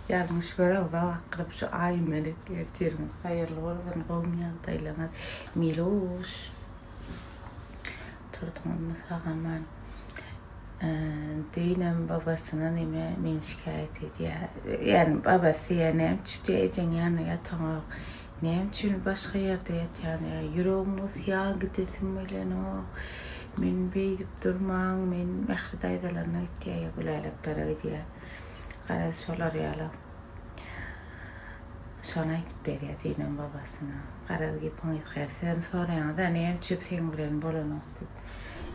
Ýalňyş göreňiz akgyryp şu Aýmelek ertiriňiz haýyrly bolsun gowmy ýagdaýlaryňyz Miluş Turduňyzmy sag-aman Düýnem babasyna neme meni şikaýat edýär ýagny babasy diýýär näme üçin diýýär ejeň ýanynda ýataňok Näme üçin başga ýerde ýatýan ýa ýüregim gysýa gidesim gelenok men beýdip durmaň men Mähri daýzalaryna gitýä ýa Güläleklere gidýä garaz şolar ýaly şony aýdyp berýä düýnem babasyna garaz gepiň gysga sizem soraýaňyza näme üçin seň bilen bolanok diýip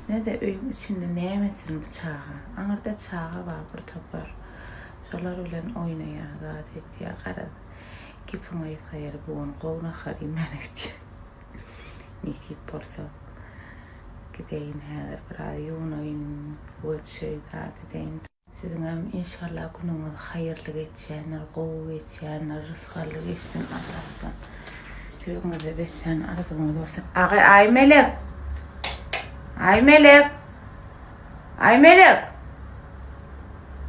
ne-de öýüň içinde näme etsin bu çaga aňyrda çaga bar bir topar şolar bilen oýnaýa zat etýä garaz Gepiň gysga ýeri bu gün gowy nahar iýmäne gidýän. Nesip bolsa gideýin häzir biraz ýuwunaýyn, suwa düşeýin, zat edeýin. Siziňem inşallah günüňiz haýyrly geçýändir, gowy geçýändir, rysgally geçsin Allahjan. Ýüregiňizde beslän arzuwyňyz bolsun. Agy Aýmelek! Aýmelek! Aýmelek!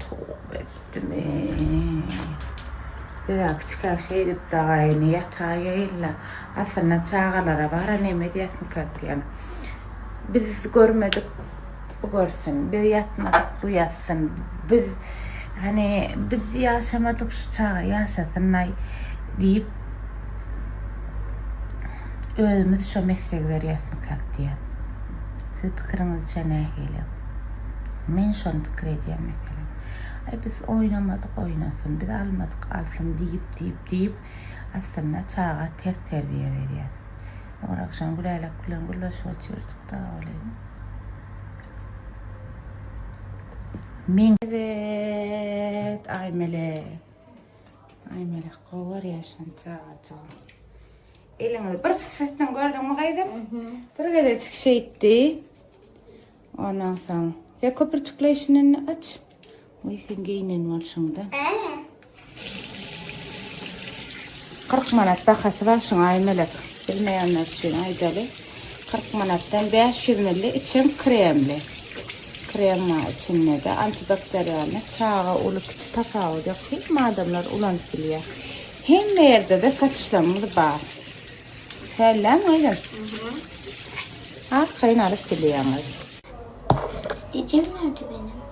Toba etdim eý. Biz-ä kiçikäk şeýdip dagaýyny ýataýaýyn-la. Aslynda çagalara bara neme edýäsmikäk diýýän. Biz görmedik, bu görsün. Biz ýatmadyk, bu ýatsyn. Biz hany biz ýaşamadyk, şu çaga ýaşasyn-aý diýip özümiz şo meslegi berýäsmikäk diýýän. Siz pikiriňizçe nähili? Men şony pikir edýän meselem. Aý biz oýnamadyk oýnasyn, biz almadyk alsyn diýip diýip diýip aslynda çaga ters terbiýe berýäs. Bu gün agşam Gülälek bilen gürleşip otyrdyk da welin. Men Evet, Aýmelek. Aýmelek gowy görýär şony çagajygym. Eliňizi bir pysytdan gördüňmi gyzym? Bir gezejik şeýtdi. Ondan soň sen köpürçükleýşini aç. Oý sen geýnen bolşuňda. 40 manat bahasy bar şuň Aýmelek. Bilmeýänler üçin aýdaly. 40 manatdan 500 milli içem kremli. Krem bar içinde-de antibakterialny çaga uly kiçi tapawudy ýok. Hemme adamlar ulanyp bilýär. Hemme ýerde-de satyşlarymyz bar. Hällämi gyzym? Arkaýyn alyp bilýäňiz. İsteyeceğim nerede benim?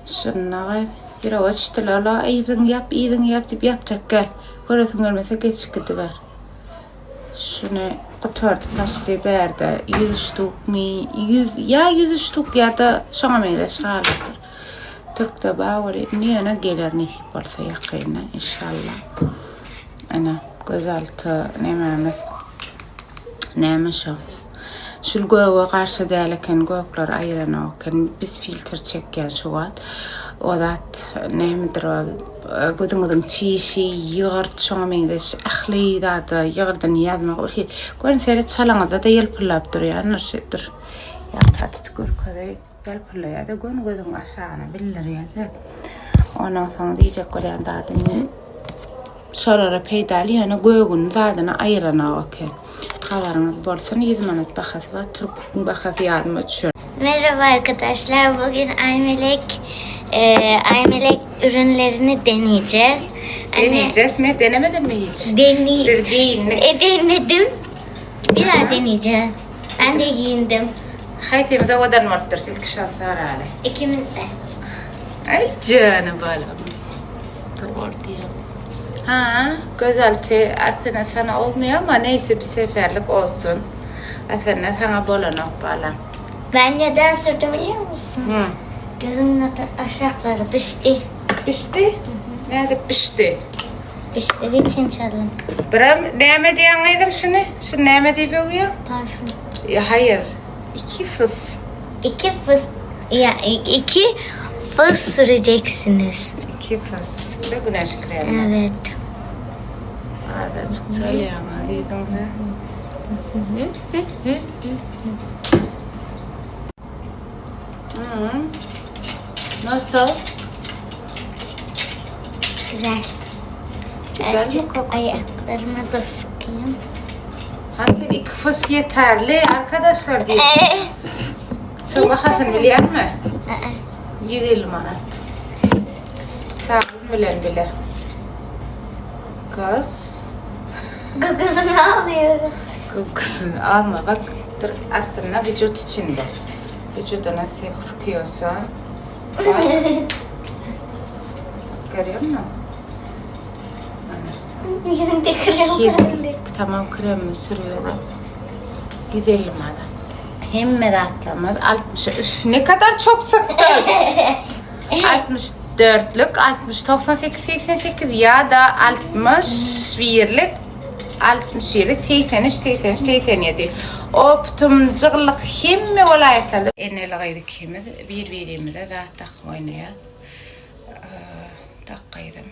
Şunda gyz, ýürege düşdüler. La yzyňy ýap, yzyňy ýap diýip ýapjak gel. Göresiň gelmese geçip gidiber. Şuny gutardyk paçti bärde 100 ştukmy, 100 ýa 100 ştuk ýa-da şoňa meňzeş galypdyr. Türkde bar weli indi ýöne geler nesip bolsa ýakynda inşallah. Ene gözalty nemämiz näme şo. Şul göge garşy däl eken gökler aýyranok eken biz filtr çekýän şu wagt. O zat nämedir ol gözüňiziň çişi ýygyrt şoňa meňzeş ähli zada ýygyrdyny ýazmak bir hili. Görün seret çalaňyzda-da ýylpyldap durýandyr şeýdip. Ýa-da tutup görkezeýin. Ýalpyllaýar-da, göni gözüň aşagyna bildirýär-de. Ondan soň diýjek bolýan zadym şolara peýdaly, ýöne gögüni zadyny aýyranok eken. Habaryňyz bolsun, 100 manat bahasy bar, türküň bahasy ýadyma düşen. Merhaba arkadaşlar. Bugün Aymelek e, Aymelek ürünlerini deneyeceğiz. Anne, Deneyeceğiz mi? Denemedin mi hiç? Deney Biz geýindik. E, denedim. Bir daha deneyeceğim. Ben de giyindim. Haýsymyz owadan bolupdyr, ilki şony soraly. İkimiz de. Ay jany balam. Doğru diýýän. Ha, gözalty aslynda sana olmuyor ama neyse bir seferlik olsun. Aslynda sana bolanok balam. Ben neden sürdüm biliyor musun? Hı. Gözümün aşağıları pişti. Pişti? Nädip pişti? Piştiği için çalın. Biram näme diýen gyzym şuny? Şu näme diýip öwýär? Parfüm. Ya hayır. İki fıs. İki fıs ya iki fıs süreceksiniz. İki fıs. Bir de güneş kremi. Evet. Azajyk çalýaň diýdiň he. Hı. Nasıl? Güzel. Güzel mi Azıcık kokusu? Ayaklarıma da sıkayım. Hany sen iki fys ýeterli arkadaşlar diýip. Şu bahasyny bilýäňmi? 150 manat. Sabun bilen bile. Gaz. Kokusunu alıyorum. Kokusunu alma bak. Dur aslında vücut içinde. Vücuduna sık sıkıyorsan. Bak. Görüyor musun? Yüzümde krem Kirli. Tamam kremimi sürüyorum. 150 manat. Hemme zatlarymyz 60 üf ne kadar çok sıktık. 64'lük, 60, 98, 88 ya da 61'lik, 61'lik, 83, 83, 87. Optum jygyllyk hemme welaýatlarda. Eneli gyz ikimiz bir-birimize zat dakyp oýnaýas. Tak gyzym.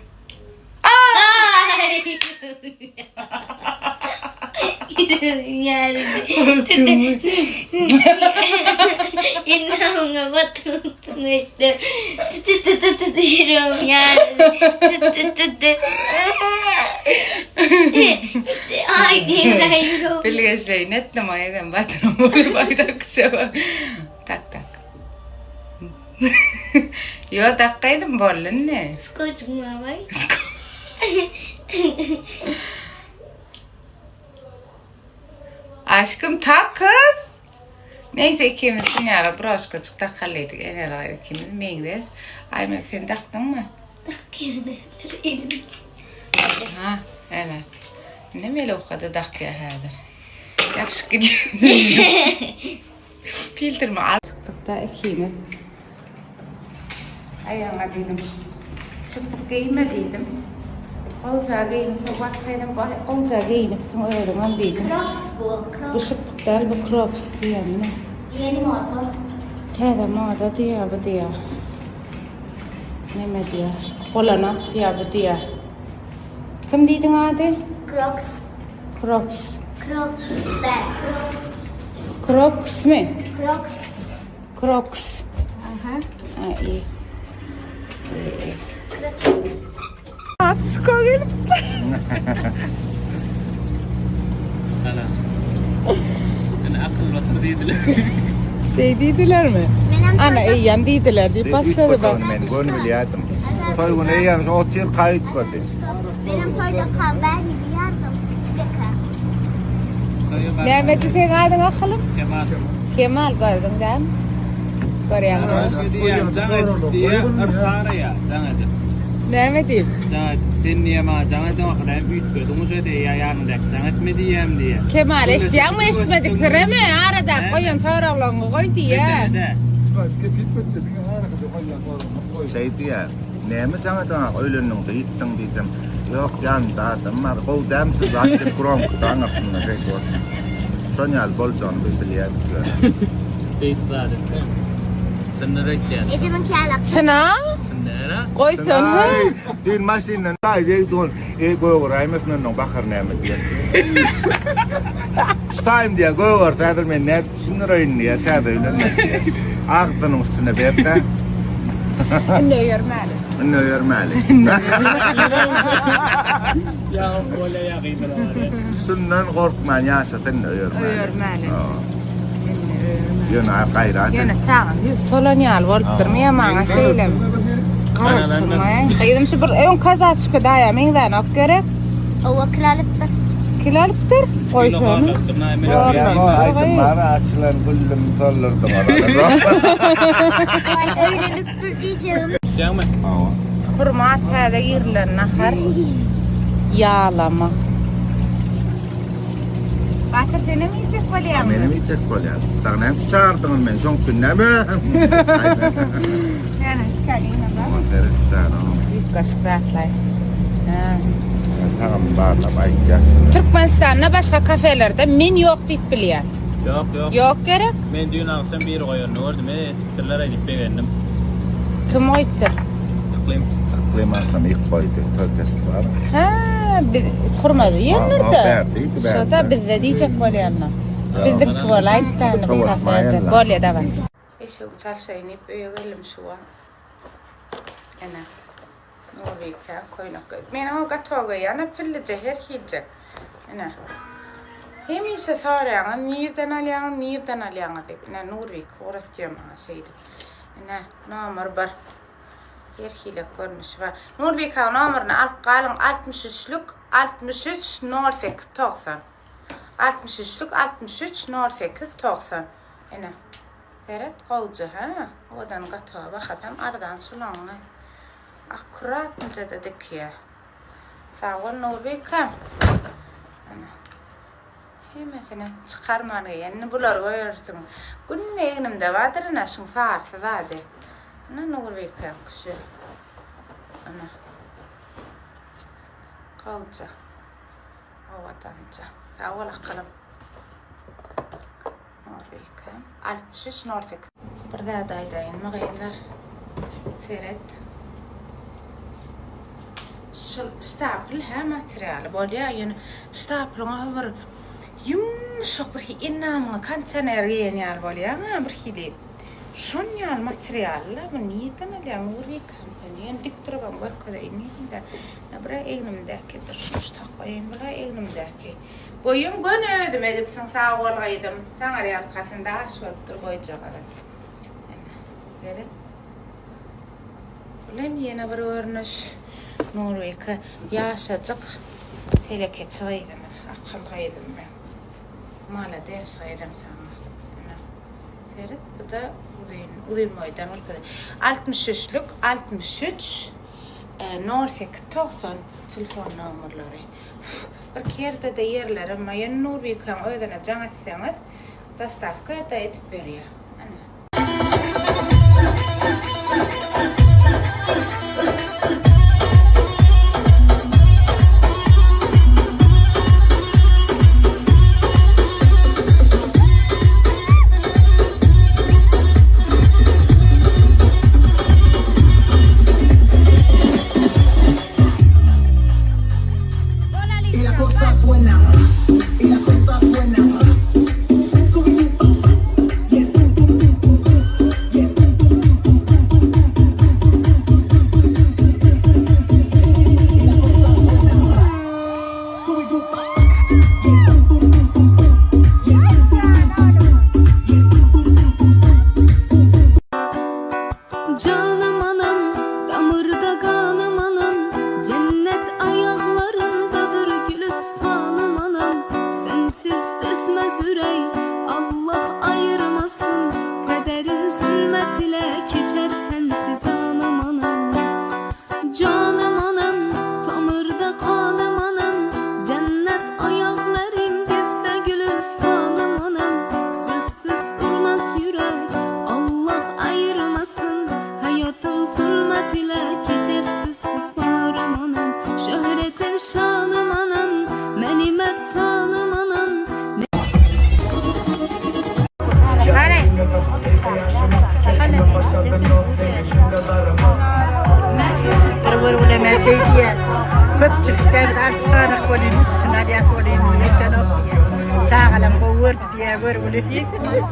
Bilgeşleýin etdim aýdam batyrym bolup aýdakça. Tak tak. Ýo dakgaýdym boldy indi. Aşkym tak kız. Neyse ikimiz şun ýaly broşkajyk dakalydyk. Eneli gyz ikimiz meňzeş. Aýmelek sen dakdyňmy? Ha, ene. Indi Melewka-da dakýar häzir. Ýapyşyp gidýär. Filtrimi al. Çykdykda ikimiz. Aýagyňa diýdim, şypbyk geýme diýdim. Golja geýinipsiň, wagtlaýynam golja geýinipsiň özüňem diýdim. Crocs bu, Crocs. Bu şypbyk däl, bu Crocs diýýär mine. Ýeni moda. Täze moda diýýär bu diýýär. Neme diýýär, şypbyk bolanok diýýär bu diýýär. Kim diýdiň ady? Crocs. Crocs. Crocs däl, Crocs. Crocsmy? Crocs. Crocs. Aha. Ha, iyi. İyi, iyi. Atşko gelipdi. Salam. Seni akyl batyr diýdiler. Şey diýdilermi? Menem Ana eýýäm diýdiler diýip başlady bak. Men göni bilýärdim. Toý güni eýýäm şu 30 ýyl kaýyt gördi. Benim toýda kan ben bilýärdim. Küçük eken. Näme diýseň adyň akylym? Kemal. Kemal gördüň dämi? Görýäňmi? Diýýän, jaň et diýýän, yrtaraýa, jaň edip. Näme diýip? Jaň et, sen diýýän maňa jaň edeňok, näme üýtgediň uje diýýä, ýanyňdaky jaň etme diýýän diýýä. Kemal eşitýäňmi eşitmedik siremi? Arada goýan soraglaryňy goý diýýä. Mesele-de. Şeý diýýär. Näme jaň edeňok, öýlendiňde ýitdiň diýsem, ýok ýanymda adam bar, gowy dämi siz zat diýip gromkyda aňyrsynda şeýdip otyr. Şon ýaly boljagyny biz bilýärdik ýöne. Şeýdip zat etme. Çynlar aýtýan. Ejemiň kälak. Çyna? Çynlar-a. Goýsana. Aý, düýn maşyndan daýy degdi ol. Eý gögeräýmesin onnoň bakar näme diýen. Çytaýyn diýýär, gögerse häzir men nädip düşündireýin diýýär, täze öýlenmek diýýär. Agzynyň üstüne ber-dä. Indi öýermäli. Indi öýermäli. Ýa bolýa ýa gyýylar barýa. Şundan gorkman ýaşasa indi öýermäli. Öýermäli. Indi öýermäli. Ýöne gaýrat et. Ýöne çagaň ýüzi solan ýaly bolupdyrmy ýa maňa şeýlemi? Garaltdyrmaý. Gyzym şu bir öň kazaçka daýa meňzänok gerek. Owa kil alypdyr. Kil alypdyr. Goýsana. Aýdym bar açylan güllüm soldurdym. Ay öýlenipdir diýjegim. Düşýäňmi? Hurma täze girilen nahar. Ýalama. Batyr senem iýjek bolýaňmy? Menem iýjek bolýan. Dagy näme üçin çagyrdyňyz meni? Şoň üçin näme? Ýöne hiç iýmem bar. Oňa seret däl onuň. Üýtgeşik zatlar. Hä. Tagam barlap aýtýar. Türkmenistanda başga kafelerde men ýok diýip bilýän. Ýok, ýok. Ýok gerek? Men düýn agşam biri goýanyny gördüm. E, etipdirler-aý diýip begendim. Kim goýupdyr? Yklym. Yklym agşam yk goýdy. Toý kesdi bar. Hä, biz hurmaly ýerlerde. Ha, bärde, bärde. Şo-da bizde diýjek bolýanlar. Biziňki bolaýypdy indi bu kafede. Bolýa daway. Eşegimi çalşaýyn diýip öýe geldim şu wagt. Ene. Nurbike köýnek geýip. Men o gatow geýýän, pillije her hiljek. Ene. Hemişe soraýaňyz, nirden alýaňyz, nirden alýaňyz diýip. Ine Nurbike ugratýar maňa şeýdip. Ine nomer 1. Her hili görnüşi bar. Nurbike nomerini alyp galyň 63-lük 63 08 90. 63-lük 63 08 90. Ine. Seret gowja hä. Owadan gatowa bahasam arzan şulaňňy. Akkuratnyja-da dikýär. Sag bol Nurbike. Ana. Hemmesini çykarman geýen. Indi bulary görersiň. Günde egnimde bardyr ine şuň sarysy zady. Ine Nurbike şu. Ana. Gowja. Owadanca. Sag bol akylym. Nurbike. 63 08. Bir zat aýdaýynmy gyzlar? Seret. Şul ştapl hä materialy bolýar, ýöne ştaplyň o bir ýumşak bir hili endamyňa kondisioner geýen ýaly bolýaň-a bir hili. Şon ýaly materially bu nirden alýaň Nurbikam sen? Ýöne dik durubam görkezeýin diýdim-de. Bir egnimdäki dur şuny şu tak goýaýyn, bula egnimdäki. Boýum göni özüm edipsiň sag bol gyzym. Saňa ýalkasyn daş bolup dur boýjagazy. Ine, seret. Bul hem ýene bir görnüş. Nurbike ýaşajyk telekeçi gyzymyz, akyl gyzym meň. Malades gyzym saňa. Ine. Seret, bu-da uzyn, uzyn boýdan görkezýär. 63-lük, 63 08 90 telefon nomerleri. Birki ýerde-de ýerlerem bar. Ýöne Nurbikäň özüne jaň etseňiz, dostawka-da edip berýär. Ana. Canım anam, damırda kanım anam, Cennet ayaklarındadır gülistanım anam. Sensiz düşmez yürek, Allah ayırmasın, Kaderin zulmet ile keçer sensiz anam anam. Canım anam, tamırda kanım anam, Cennet ayakların gezde gülistanım anam. Sizsiz durmaz yürek, Allah ayırmasın, Hayatım zulmet ile keçer sizsiz varım anam. Şöhretim şanım anam, menimet sanım anam. Hany? Hany? Bir görgüle men şeý diýýän, Köpçülikde biz alty sanak bolýyn, üçüsini alýas bolýyn, ýetenok diýýän. Çagalam gowy gördi diýýär görgüli.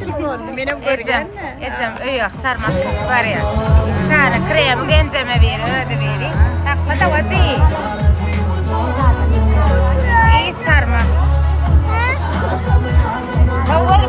Telefonyny menem Ejem, görýän-de. ejem öýe sarmak kylyp barýar. Iki sany kremi genjeme biri, özi biri. Sakla da wajy. Iý sarma. Gowy.